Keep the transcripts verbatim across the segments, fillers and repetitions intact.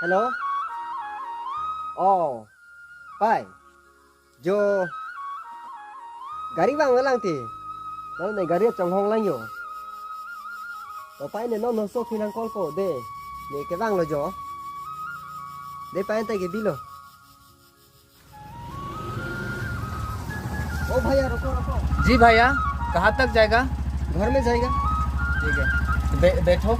Hello? Oh, pai. Jo gari vangvelang ti. Nang ne gari chonghong lang jo. To pai ne non non so phi nang call po de. Ne kevanglo jo. De pai ante kebilo. ओ भैया, रुको, रुको। जी भैया, कहाँ तक जाएगा? घर में जाएगा। ठीक है, बै-, बैठो।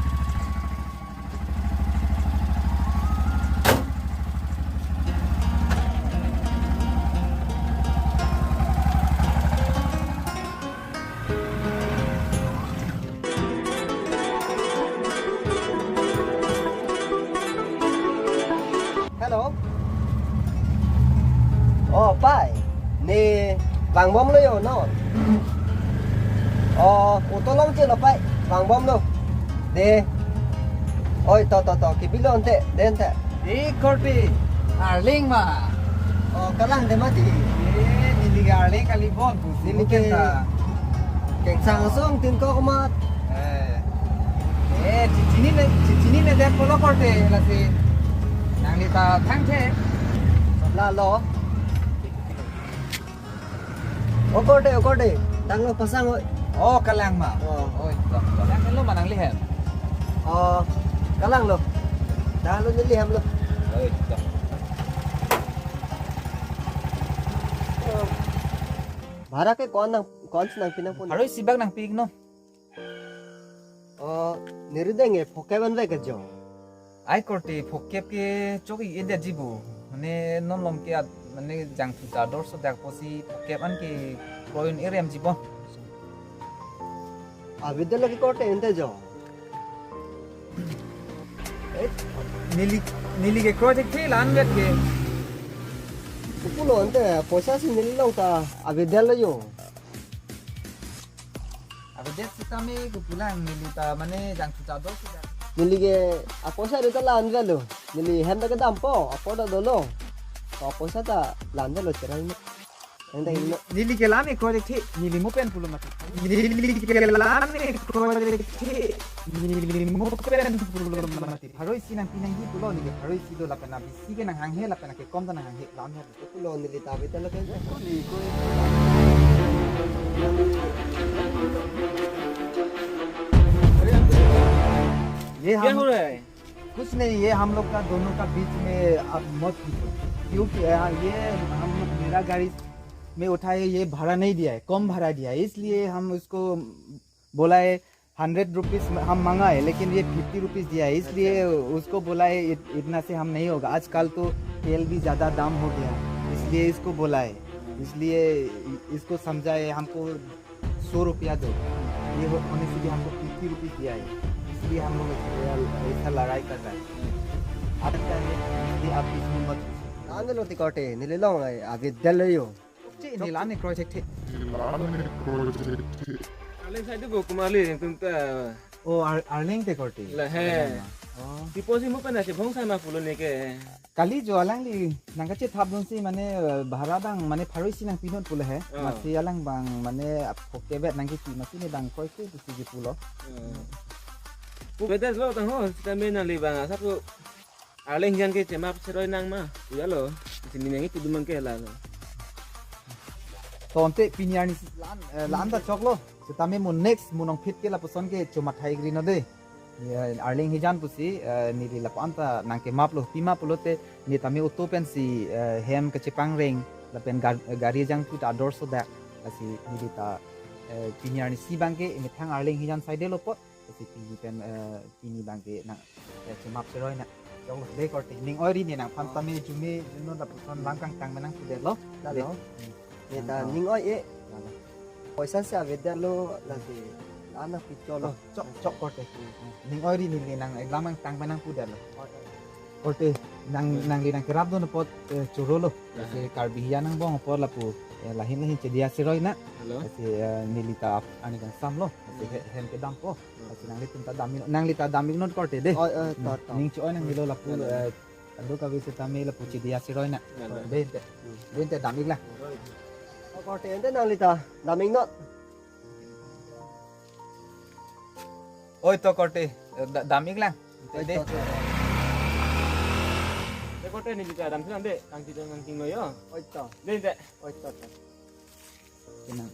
Hello. Oh, pai. Ne vangbomlo jo non. Oh, auto along chelo pai. Vangbomlo. De. Oi, to, to, to. Kebilo ante, de ante. Eh, korte, Arleng ma? Oh, kalang de mati. Eh, neli ke Arleng kali bon, pusi. Neli ke bukan ta. Kengsang asong tin ko komat. Eh. Eh, chini ne, chini ne det pulo korte, lasi. Nangli ta thangthe. Lalo. O korte, o korte. Danglo pasang, oi. Oh, kalang ma. Oh. Oi, to. Kalang lo ma nangli hem. Oh, kalang lo. Danglo neli hem lo. Oi, to. Bhara ke kon nang, kon si nangpi nangpo? Pharo isi bak nangpi iknon. Oh, neri deng e phokep anvek ke jo. Ai korte phokep ke chok-ik-edetji bo. Mane non malom ke at, mane jangthu ta ador so dak pusi phokep an ke kroin eremji bo. Avedetlo ke korte ante jo. Eh, neli, neli ke kroi thekthe la-an vet ke. Kopulo ante poisa si neli along ta avedetlo jo. Avedet sitame kopulang neli ta mane jangthu ta ador si dak. Neli ke apoisa de ta la-an vetlo. Neli hem ta kedampo, apor ta dolo. To apoisa ta la-an vetlo cherang ne. Ang ta ino. Neli ke la-an kroi thekthe, neli mo pen pulo mati. Neli ke la-an kroi thekthe, neli mo pen pulo mati. Pharo isi nangpi nangji pulo neli ke pharo isi do lapen abisi ke nanghanghe lapen akekom ta nanghanghe la-an vet. Pulo neli ta avedetlo ke. ये क्या हम हो रहा है? कुछ नहीं, ये हम लोग का दोनों का बीच में आप मत पूछो, क्योंकि, अ, ये हम लोग मेरा गाड़ी में उठाए, ये भाड़ा नहीं दिया है, कम भाड़ा दिया है, इसलिए हम उसको बोला है, हंड्रेड रुपीज हम मांगा है, लेकिन ये फिफ्टी रुपीज दिया है, इसलिए अच्छा। उसको बोला है, "इत-, इतना से हम नहीं होगा।" आजकल तो तेल भी ज्यादा दाम हो गया, इसलिए इसको बोला है, इसलिए इ-, इसको समझाए, हमको सौ रुपया दो, ये हो-, होने से भी हमको फिफ्टी रुपीज दिया है, इसलिए हम लोग ऐसा, ऐसा लड़ाई कर रहा है। आप क्या है, इसलिए आप इसमें मत घुसो। Ante lo ti korte, neli along ai avedetlo jo. Chini la-an kroi thekthe. Arleng sai do bo komat le tum ta. Oh, Ar-, Arleng te korte. La he. Oh. Pipo si mo pen na chebhong sai ma pulo neke. Kali jo alangli nangkachethap dunsi mane, eh, bhara abang mane pharo isi nangpinon pulo he. Oh. Masi alang abang mane ap-, phokep vet nangkipi masi ne abang kroi ke pusi kipulo. Oh. Pu bedes lo tang ho, sitame nangli abang asap tu Arleng Hijan ke chemap cheroi nang ma. Iya lo. Sini nangji pudun abang ke la lo. To ante pini arni si la-an, eh, la-an ta choklo. Sitame mo next mo nongphit ke lapuson ke chomathai gri no de. Ya, Arleng Hijan pusi, eh, neli lapu-an ta nangkemap lo, pima pulote ne tame auto pensi, eh, hem kachepangreng, lapen gar-, gari jangthu ta ador so dak, lasi neli ta, eh, pini arni si abang ke, emethang Arleng Hijan side lo pot, lasi pini pen, eh, pini abang ke nang, eh, chemap cheroi na. Jong lo, de korte, ning oiri ne nangphan tame jume, juno lapuson lam kangtang menang pudetlo. Lalo. De. Hmm. Ne ta ning oi e. Lalo. Poisa si avedetlo lasi la-an nangpi cholo. Chok, chok korte. Ning oiri neli nang lam kangtang penang pudetlo. Korte nang, nangli nangkerap dun apot, eh, chorolo. Lasi Karbi Hijan angbong apot lapu, eh, lahin lahin chediya cheroi na. Hello. Lasi, eh, neli ta ap-, ani kangsamlo. Lasi he-, hem kedampo. Lasi nanglitum ta dam-ik, nangli ta dam-iknon korte de. Oh, eh, to, to. Ning cho-oi nangnelo lapu, eh, Ando kave sitame lapu chediya cheroi na. Ya, ya. Bente. Hmm. Bente dam-ik lang. O korte ante nangli ta dam-iknon. Oi to korte, da-, dam-ik lang. Oi, de. To, to. Hote ni jita dam silang de, kangchitong kangchinglo yo. Oi to. De de. Oi to to. Kenang.